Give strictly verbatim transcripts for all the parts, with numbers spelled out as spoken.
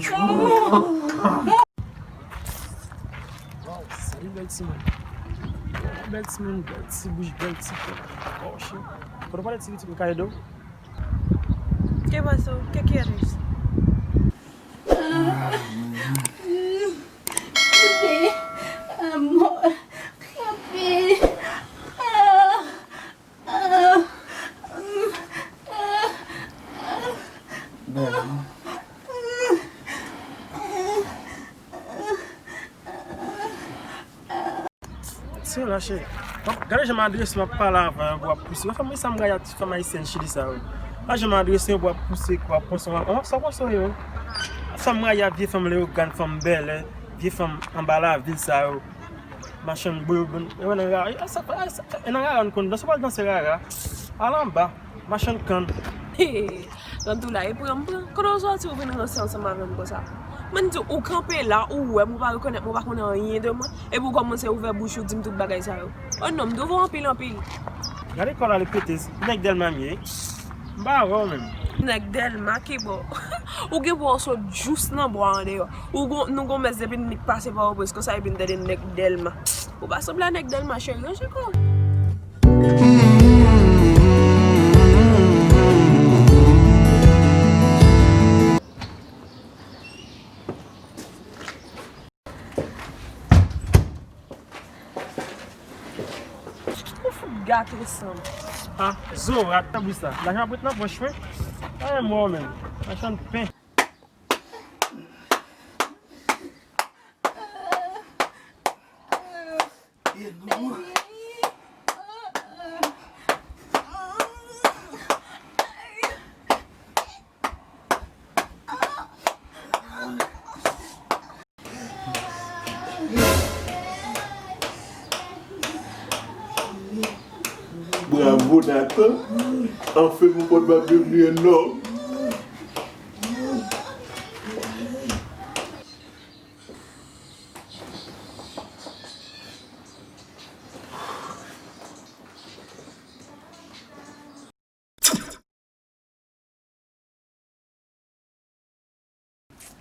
Wow, salut bèl timoun. Bèl timoun, bèl ti bouch, bèl ti kò. Oh shit. Kote w pale ti pitit m ka ede w? ¿Qué pasó? ¿Qué quieres? Bebé, amor, bebé. Ah, ah, mm, ah, ah. Se la, cheri. Gade jan m adrese m ap pale avè w, w ap pouse. Wè fanm sa m rayi ak ti fanm ayisyèn Chili sa yo. Gade jan m adrese w, w ap pouse, w ap panse, w ap, sa w panse w ye, wi. Fanm rayi ak vye fanm Leyogàn, fanm bèlè, vye fanm anba lavil sa yo. Machann boyo, bon, e wè nan rara, e sa, e sa, e nan rara n konn danse, w pral danse rara. Al anba, machann kann. Rantoula, e pran m pran. Kote w sòti ou vin ranse ansanm avè m konsa? Mwen di w, ou kanpe la, ou wè m, ou pa rekonèt mwen, ou pa konnen anyen de mwen, epi w kòmanse ouvè bouch ou di m tout bagay sa yo. O non, m douvan anpil, anpil. Gade kò l ale pete, nèg Dèlma m ye. M pa wè w menm. Nèg Dèlma ki bò? Ou gen pou w sot jous nan bwa andeyò. Ou gon, nou gon mès depi n pase Pòtoprens konsa epi n tande nèg Dèlma. Ou pa sanble a nèg Dèlma, cheri, ranje kò w. Ou fout gate san. Ah, zorat, tanbri sa. Lajan ap ret nan pòch mwen. Ay, mò, men. Machann pen. Bravo, Nathan. Enfin, mon pote va devenir un homme.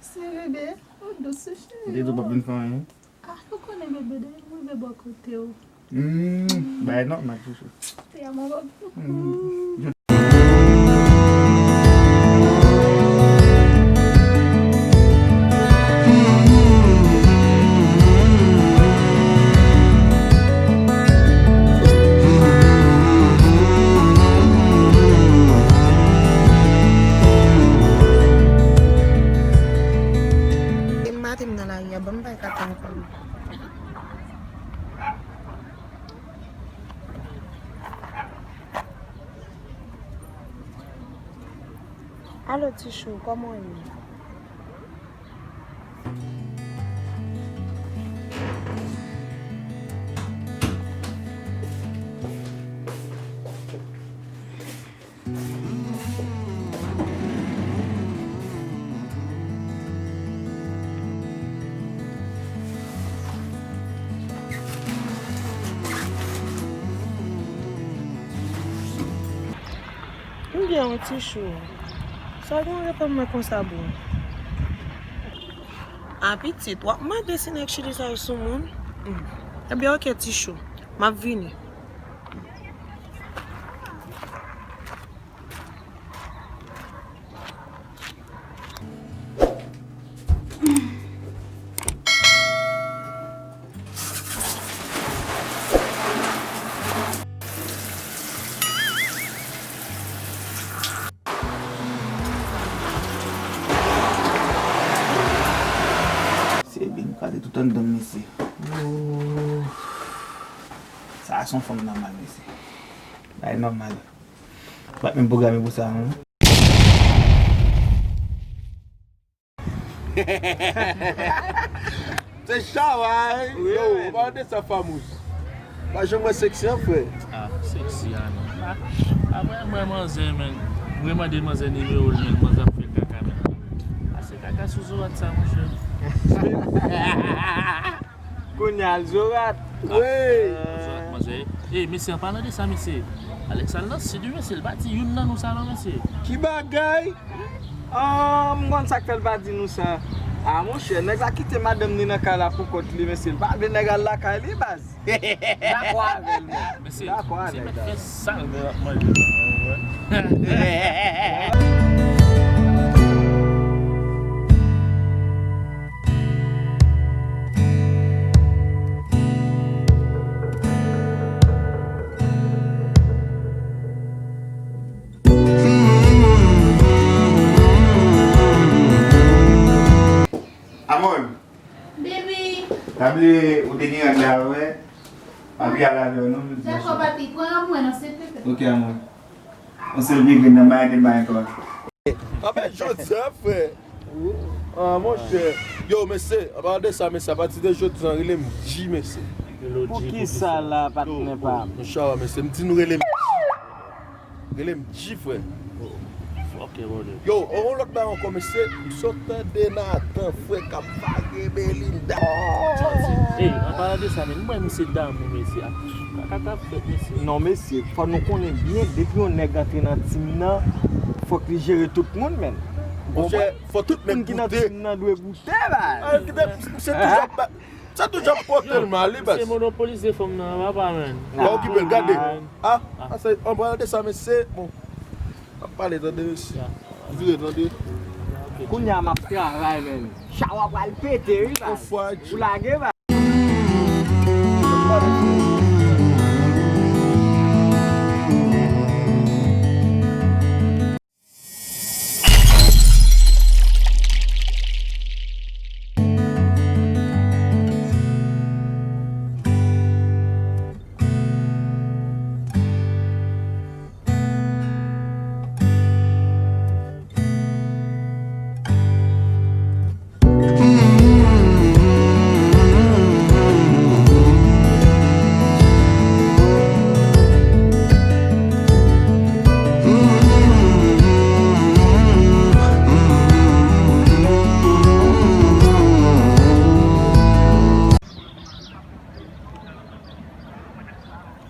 Se bebe, ou dous cheri. Ou te di w p ap vin fè anyen? Ah, ou konnen bebe, depi m rive bò kote w. Hmm, bagay nòmal, chouchou. Te amo, bab. Hmm. E maten m nan lari a, ban m bay kaka ankò. Alo, Tichou, kòman w ye? M byen wi Tichou. Sa w gen w reponn mwen konsa bon? A pitit, w ap mande si nèg Chili sa yo sou moun? Hmm. Ebyen oke Tichou, m ap vini. Se byen kale tout anndan m mesye. Oh. Sa a se yon fanm nòmal mesye. Bagay nòmal. Ou pa t menm pwograme pou sa non. Se chavay. Wi, yo, men. Ou pa tande sa Famous. Pa janm wè seksi an frè. Ah, seksi a non. Ah, apre m wè manzè men. M remande manzè nimewo l men manzè ap fè kaka men. Ah, se kaka sou zorat sa monchè. Kounye a l zorat. Wi. Zorat manzè. E mesye an palan de sa mesye. Alex al nan sid wi mesye, l pa di youn nan nou sa non mesye. Ki bagay? Ah, m konn sa k fè l pa di nou sa. Ah, monchè, nèg la kite madanm ni nan kay la pou kont li, mesye. L pa vle nèg al lakay li, baz. M dakò avè l, men. Mesye, dakò avè l, baz. Sa l vle l ap manje, wè. Amon. Baby. Pa bliye, ou te gen rad la, wè. Papi al avè w, non, jodi a. Dakò, papi, pran mwen, non, silvouplè. Ok, amon. On sèl vye grenn nan, m pa gen bay ankò. Anben, jodi a, frè. Ah, monchè. Yo, mesye, an palan de sa, mesye, apati de jodi a, rele m G, mesye. Poukisa la, patnè pa m? Yo, mesye, m di nou rele m G. Rele m G, frè. Ok, brother. Yo, on lòt bagay ankò, mesye, m sot tande Nathan, frè, k ap vage Belinda. Ey, an palan de sa, men, m wè misye damou, mesye. Kaka k ap fèt, mesye. Non, mesye, fò nou konnen byen, depi yon nèg antre nan tim nan, fòk li jere tout moun, menn. Monchè, fò tout moun ki nan tim nan dwe goute, baz. Ah, kite, misye toujou ap ba-, sa toujou ap pote l mal, wi, baz. Misye monopolize fanm nan, papa, menn. Pa okipe l, gade. Ah, ah, se, an palan de sa, mesye, bon. Ap pale, tande, mesye. Vire, tande. Kounye a m ap travay, menn. Chawa pral pete, wi, baz. Ou lage, baz.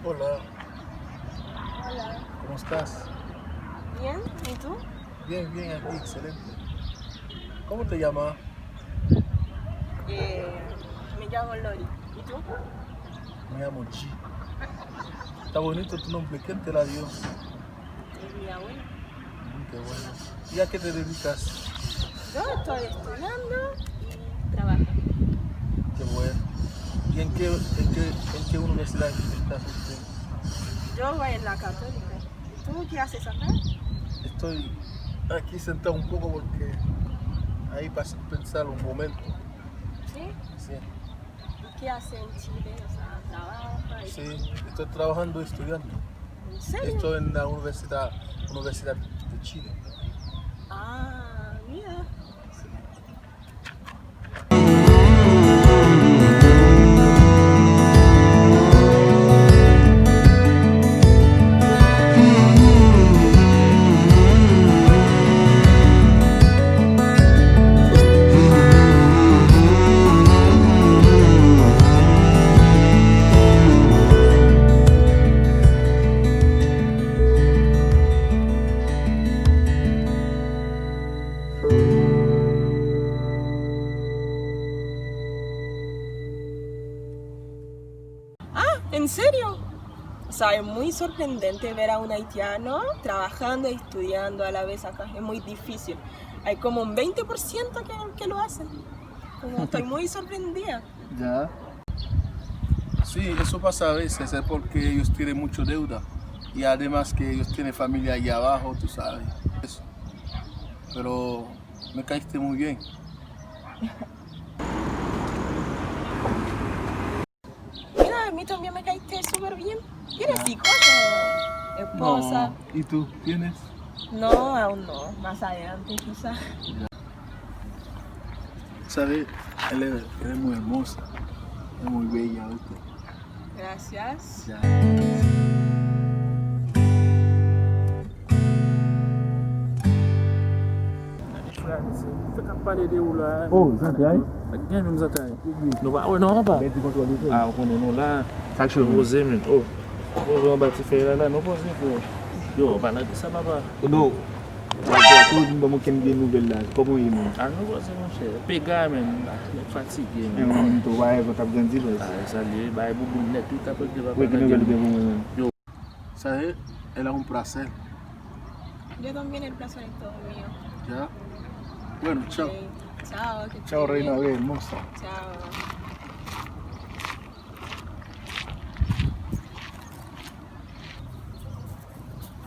Hola. Hola. ¿Cómo estás? Bien, ¿y tú? Bien, bien, aquí, excelente. ¿Cómo te llamas? Eh, me llamo Lori. ¿Y tú? Me llamo G. Está bonito tu nombre. ¿Quién te la dio? Es mi abuela. Mm, qué bueno. ¿Y a qué te dedicas? Yo estoy estudiando y trabajando. Qué bueno. ¿Y en qué, en qué, en qué universidad estás estudiando? Yo voy en la Católica. ¿Y tú qué haces acá? Estoy aquí sentado un poco porque ahí para pensar un momento. ¿Sí? Sí. ¿Y qué hace en Chile? O sea, ¿trabaja? Sí, estoy trabajando y estudiando. ¿En serio? Estoy en la universidad, Universidad de Chile. Ah, mira. Ah, ¿en serio? O sea, es muy sorprendente ver a un haitiano trabajando y estudiando a la vez acá. Es muy difícil. Hay como un veinte por ciento que, que lo hacen. Como estoy muy sorprendida. Ya. Sí, eso pasa a veces, es porque ellos tienen mucho deuda. Y además que ellos tienen familia allá abajo, tú sabes. Eso. Pero me caíste muy bien. Mira, a mí también me caíste súper bien. ¿Tienes hijos o esposa? No. ¿Y tú? ¿Tienes? No, aún no. Más adelante, quizá. Ya. Sabe, ella es, ella es muy hermosa, es muy bella, ¿viste? Gracias. Ya. Frè, se fèk ap pale de ou la. Oh, zantray? Fèk gen menm zantray. Nou pa wè non, papa. Bèl ti kontwòl ou fè. Ah, ou konnen nou la. Chak jou nou poze, men. Oh. Poze anba ti fèy la, la, nou poze, frè. Yo, pa nan di sa, papa. Non. Ou vin ban m okenn de nouvèl la. Kòman w ye menm? A, nou pase, monchè. Pega menm, ah, nèg fatige menm. Menm mwen menm tou, bagay yo t ap grandi, baz. Ah, sa li ye, bagay bouboun nèt wi, k ap regle papa. Wi, ki nouvèl ou gen pou mwen menm? Yo. Sa ye, el a un placer. Yo también el placer es todo mío. Ya. Bueno, chao. Ok. Chao, ok. Chao, reina hermosa. Chao.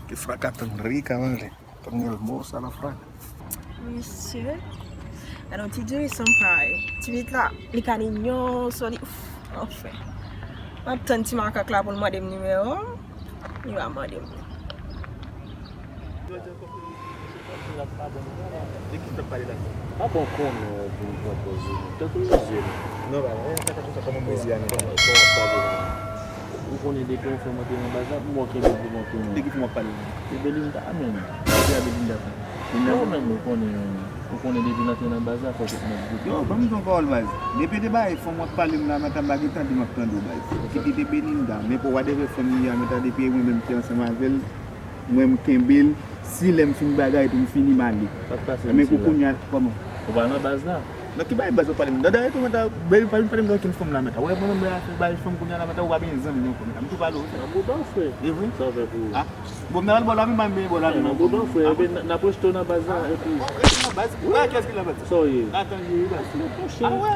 Qué fraca tan rica, vale. Tan hermosa la fraca. Mesye, gade yon ti dirisan m pa ye. Ti pitit la, li ka ninyon, so li, ouf, anfen. M ap tann ti makak la pou l mande m nimewo m. Li va mande m. De ki sa w ap pale la? Papa w konnen w vin pran pòz ou menm. Tankou rizye menm. Non, pa, pa, pa, pa, pa, kòman m rizye a menm? Kòman w ap pale la? Ou konnen depi yon fwa mwen te nan baz la, pou mwen kenbe pou mwen tounen. De ki fwa w ap pale la? Se Belinda menm. Ki a Belinda fè? Belinda menm, ou konnen, ou konnen depi l antre nan baz la, fò tout nèg goute. Yo, ban m di yon pawòl, baz. Depi te bay fanm w ap pale m la, mwen ta m pa gen tande m ap tande w, baz. Kite te Belinda, men pou whatever fanm li a, mwen ta depi e mwen menm ki ansanm avè l, mwen m kenbe l, si lè m fin bagay tou m fini m ale. Sa k pase, men pou kounye a, kòman? Ou pa nan baz la? Nan ki bagay baz w ap pale m? Nan dayè tou mwen ta, bèl pa vin pale m nan okenn fanm la, mwen ta. Wè mwen menm lè afè bagay fanm kounye a la, mwen ta, ou pa gen zanmi non, mwen ta. M tou pale w. Nan bouda w, frè. E vre? Sa fè pou ou. Ah. Bon, m nan al bò la, men m pa menm bò la, men. Nan bouda w, frè. Ebyen, n ap rete nan baz la, epi. Nan baz? Wi. Kiyès ki nan baz? Sa w ye? Atan, ye, baz. Monchè. Ah, wè.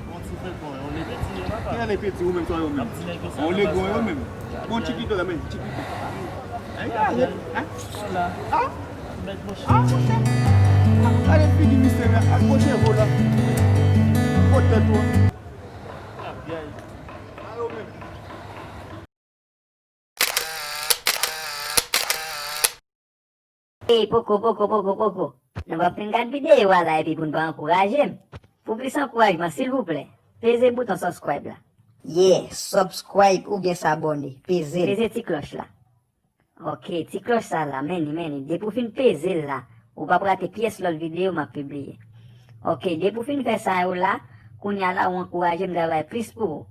Yon ti fèkon, yon lepeti, papa. Ki nan lepeti, ou menm, sa yo menm? Yon legon, yo menm. Bon, Chikito la, men, Chikito. Ay, gade, hein? Ah, monchè. Gade figi misye la, ak gwo cheve la. Ak gwo tèt ou. Ay, yo menm. Ey, poko, poko, poko, poko. Nou p ap fin gad videyo a la epi pou n pa ankouraje m. Pou plis ankourajman, silvouplè, peze bouton subscribe la. Yeah, subscribe oubyen s'abonner. Peze l. Peze ti klòch la. Ok, ti klòch sa la, men li, men li. Depi w fin peze l la, ou p ap rate pyès lòt videyo m ap pibliye. Ok, depi w fin fè sa yo la, kounye a la, ou ankouraje m travay plis pou ou.